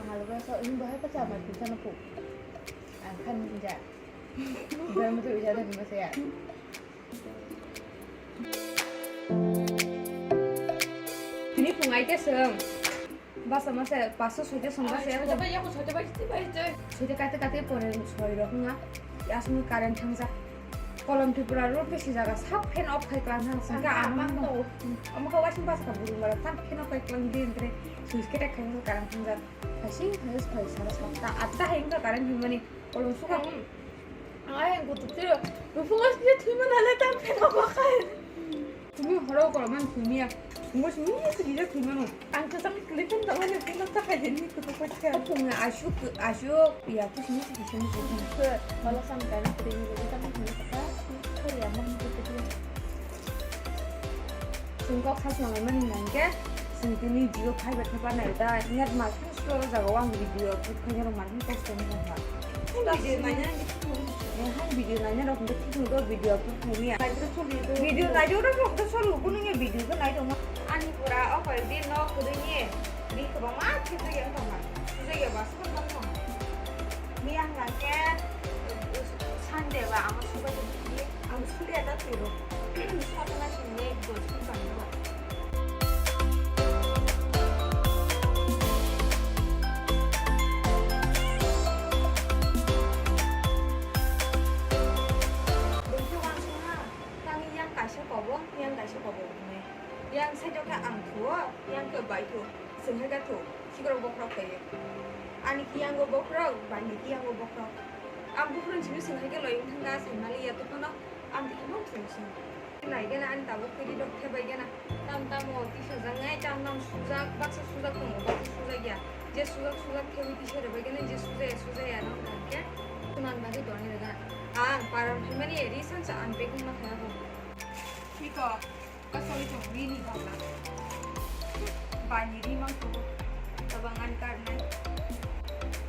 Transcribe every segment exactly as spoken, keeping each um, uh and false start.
Ang alu bai sa, ini bahai pa cha ma tu sana pu. Ang khan ja. Bai mo tu ja da ma sa ya. Tini phung ai ke seng. Basa masa paso soita song basa ya. Soita bai, ya, soita bai, soita bai, soita. Soita kate kate pore soi rok nga. Asmi current thangja. Kolom Tripura road ke si jaga sab fan off khai klang thang sangka. Ang amang to. Amang ka wasin basa ka burung bara sab fan off khai klang din tre. Switch kete khai current thangja. Phai sing phai phai sara satta atta hai wngkha current thangmani. Kolom suka. Ang ayang kutuk tiro. Buphung asli thwima nale tam pheno bakai. Tumi horo kolom man thwimiya. Bungo simi se gija thwimano. Ang to sang klik kan tawani pino ta khai jeni kutuk patka. Phung asuk asuk ya tu simi se gija thwimano. Ke malah sang kan kring ni kita mah ni kita. Ke ya mang kutuk. Singkok khasnamani hingkhe singtini Jio fiber khe panai da net marking store o jaga o ang video upload khaina rok marking kosto wngkha. Video naina rok hingkhe thik nugo video upload khaimya. Video naidi oro rok to solo kunu nge video khe nai tongma. Ani pura o koi din no kudui ni ri kwbangma khe jagya wngkha. Jagya bas. Miyang hingkhe Sunday ba ang subai tongphili, ang sulia da tiro. Sotana sini dos kun tangba. Bengkhe wansukha, tangwi yang kaisa kobo, yang kaisa kobo hwnwi. Yang side o khe ang thuo, yang khe bai thuo, swnghai khe thuo. Sikrok bokhorok khaio. Ani kiyango bokhorok, bani kiyango bokhorok. Ang buphuruni simi swnghai khe loi wng thangkha, saimaliya tongphano ang tongphano thwng sini. Naigena ani tabuk kwrwi rok thebaigena. Tam tamo tisajaknai, tam tam sujak, baksa sujak tongo, baksa sujak ya. Je sujak sujak thewi tisa rwbaigena, je sujaya sujaya rok hwnkhe. Swnam bagwi donai rwgena. Ang paran phaimani ri sansa ang packing ma khayago. Iko. Kasoli tong rini bangla. Bani ri mang tubu. Tabang ani karnai.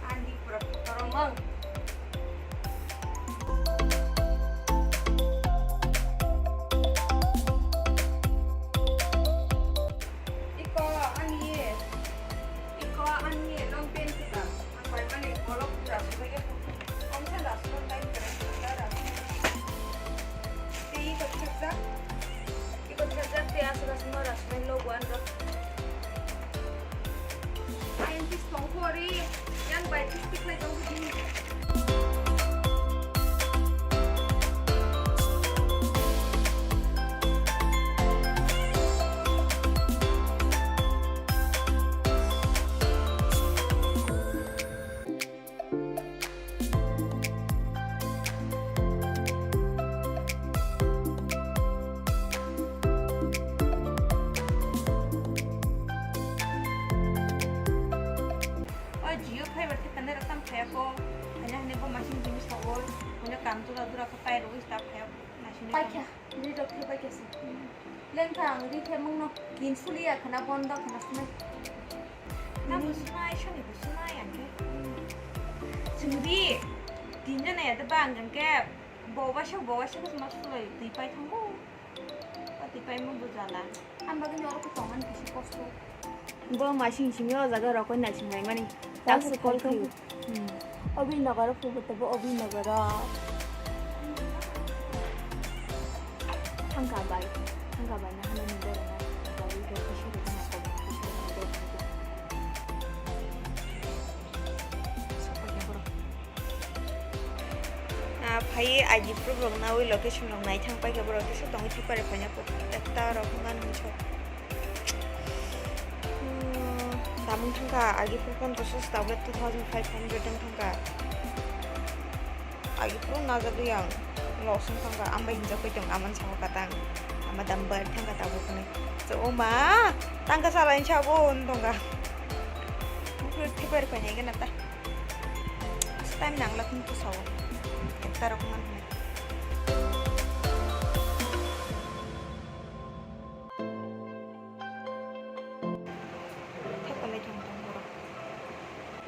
Ani pura pura mang. Iko ani ye. Iko ani ye long pant kita. Ang bai mani kolok pura subai ya. Om sa da subai time kare. Da da. Tei iko thakjak. Iko thakjak tei aswk aswk no rasmai logo ano. Ayang tis tongkho ri, yang bai tis tiklai tongkho di. O Jio fiber khe tanai rok tam khaya ko. Hanya hanya bo masing jini sawol. Hanya kam tu dura ko pai rogis ta khaya ko. Masing. Paikha. Ri rok khe bai khe se. Lengkha ang ri khe mungno din suliya khana bondo khana sunai. Nang bo sunai, soni bo sunai ang khe. Chwng ri din jana ya de bang ang khe bo waisa bo waisa ko sma sulai twi pai thango. Tipaima bujala. Ang bagwi ni oro khe tongmani kisa kosto. Bo masing simi o jaga rokoi naising laimani. Taksu call khaio. Hmm. Obi nogaro phungo tebo obi nogaro. Thangka bai. Thangka bai na hana ni borok na. Bagwi khe kisa rokoi na kok. Ah, phai I D proof rok nawi location rok nai thang paikha borok kisa tongwi thupari phaina kok ekta rok wngkha nung sok. Hmm, tamung thangkha I D proof pondroso tablet two thousand five hundred wng thangkha. I D proof najagwi ang loss wng thangkha, ang bai hinjak pai tong, amani sabo katang, ama dam bar thangkha tabuk hwnwi. So, o ma, tangka salaini sabo hwn tongkha. Prepare painai gana ta. Time nangla kung to sao. Ekta rok man hwnwi.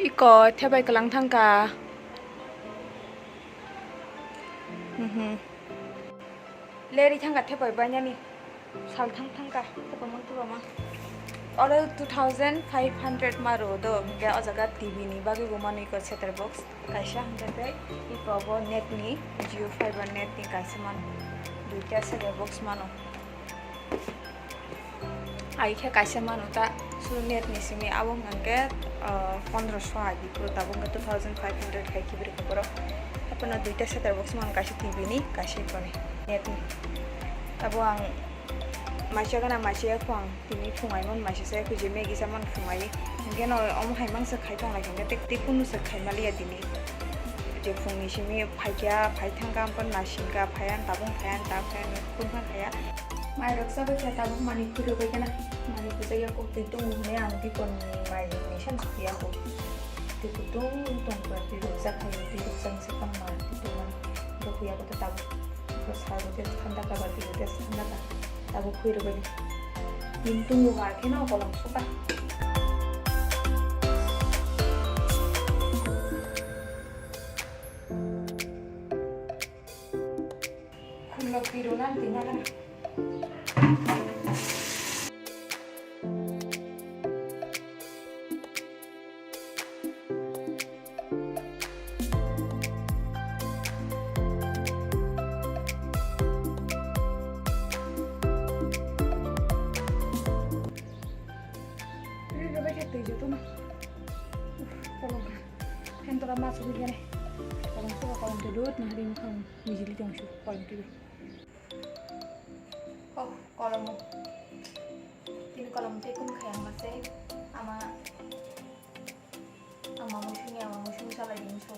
Iko thepai kwlang thangkha. Mhm. Leri thangkha thepai bainani. Sal thang thangkha, tubamang tubamang. Oro two thousand five hundred ma rw do, hwnkhe o jaga T V ni bagwi bo manwi kho set-top box kaisa, hwnkhe tei iko bo net ni, Jio fiber net ni kaisa mano, duita set-top box mano. Ai khe kaisa mano ta, su net ni simi abo hwnkhe, ah, pondroso agi phuru, tabuk hwnkhe two thousand five hundred hai khibi rwkha borok. Haphano duita set-top box mano, kaisa T V ni, kaisa iko ni net ni. Abo ang Maisa gana maisa ya phang, tini phungai mon maisa saya kuje Maggi saman phungai. Hingke no omo hai mangsa khai tong lai hingke tek tek kunu se khai maliya tini. Je phungni simi phaikya, phai thangka, ampan nasingka, phaiyan tabung, phaiyan ta, phaiyan kun phan khaya. Mai rok sabai kha tabuk mani khuro bai gana. Mani khujak ya kok twi tongo hwnwi ang dikon ni mai ni san sukya kok. Twi kutung tong kha twi rok jak khai twi rok jak se tong ma twi tong ma. Rok ya kok tabuk. Bwsarok tei thanda ka ba twi tei thanda ka tabuk khui rwbaini. Bini tungo ba kheno kolom soka. Khulok twi rwna twi nagana. Ri rwbai khe twi jotono. Uff, kolom kha. Phen tora ma chugui khe nai. Kolom khe ba kolom twi lut na ri mukhang mijili tong su kolom twi. Oh, kolom. Tini kolom twi kun khai ang ma se. Ama Ama musung ya, ama musung salai din so.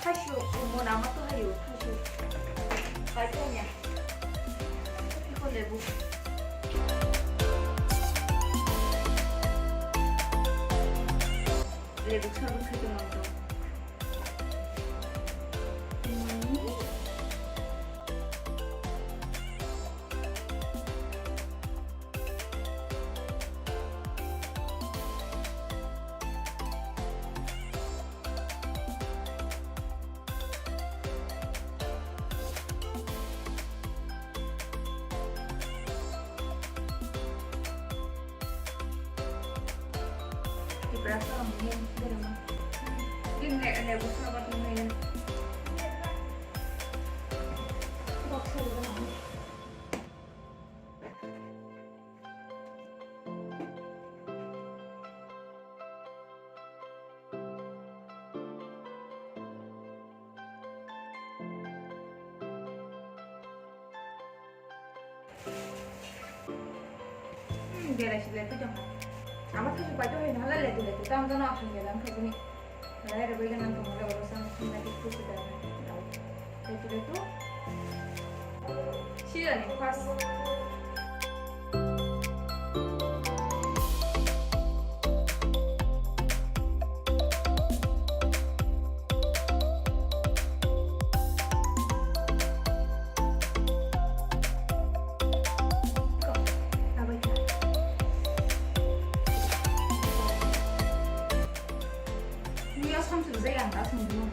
Thaisuk, umon ama to hayo, thaisuk. Pai tanya. Iko lebu. Lebu sabun khai tong to. Tipra sa ang din, din mo. Din ne, ne, gusto na ba din ne. Box sa din mo. Hmm, berai si letu jong. Ama thasu pai to hai na letu letu. Tam to no akhang ya dam thajini. Lai re bai ganang tong le oro sang sing na ki tu tu da. Letu letu. Sirani first. Nuya samsung jai ang ta sung dino.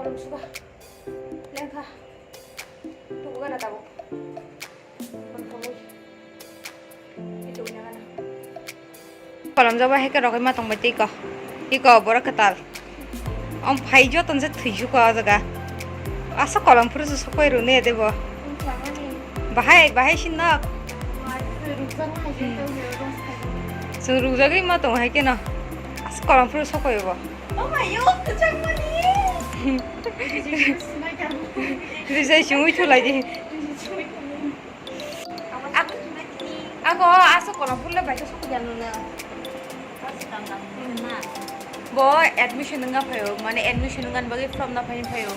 Kolom suba. Lengkha. Tubuga na tabuk. Kolom phamui. Itu nya kana. Kolom jaba heke rogoi ma tongbai tei ko. Iko borok kwtal. Om phai joto se thwisu ko o jaga. Asa kolom phuru se sokoi rune debo. Bahai, bahai sin nok. Chwng rukjagwi ma tongo hai keno. Asa kolom phuru sokoi bo. Oh my God, kwchangmani. Rijai sumui thulai di. Ako asa kolom phuru le bai khe sokoi ya nuna. Bo admission wngna phaio, mane admission wngna bagwi form na phaini phaio.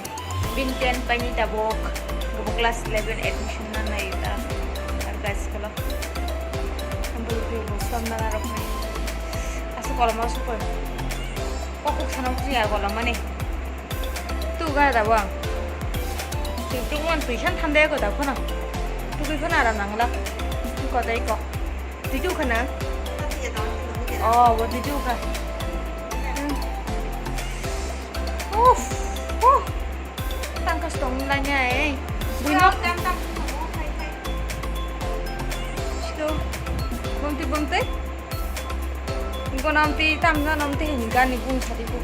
Bin ten paini tabok, bo class eleven admission na nai ta. Ar guys kolo. Bo form na narok nai. Asa kolom asa kolom. Kokuk sana kusi ya kolom mane. Tu ga da bang. Tu tu man tu san thande ko da ko na. Tu ko na ra nang la. Tu ko dai ko. Video khana? Oh, bo video kha. Uff, uff. Tangka stong lanya eh. Buino. Sito. Bumti bumti. Gonamti tamna namti hin gani bun sari bu.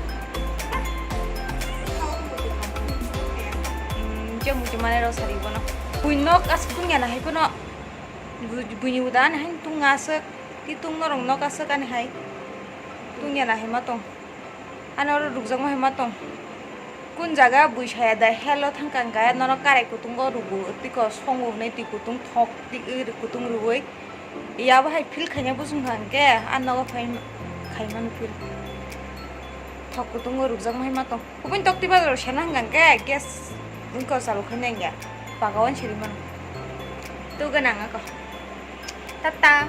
Hmm, je muti mane ro sari bono. Buinok as punya na hai bono. Bu-, buini uda ani hai tung aswk, ti tung norok nok aswk ani hai. Tung ya na hai ma tong. Ani oro rukjakma hai ma tong. Kun jaga bui saya da hell o thangka hwnkha norok karai kutung o rugo, tiko songo hwnwi twi kutung thok twi kutung ruwi. Ya bo hai feel khaina bwswng kha hwnkhe, a nogo phai khaimani feel. Thok kutung o rukjakma hai ma tong. Kubun tokti bazar o sena hwnkha hwnkhe gas wngkha o chalo khaina hwnkhe. Paga o siri mano. Tu gana wngkha. Tata.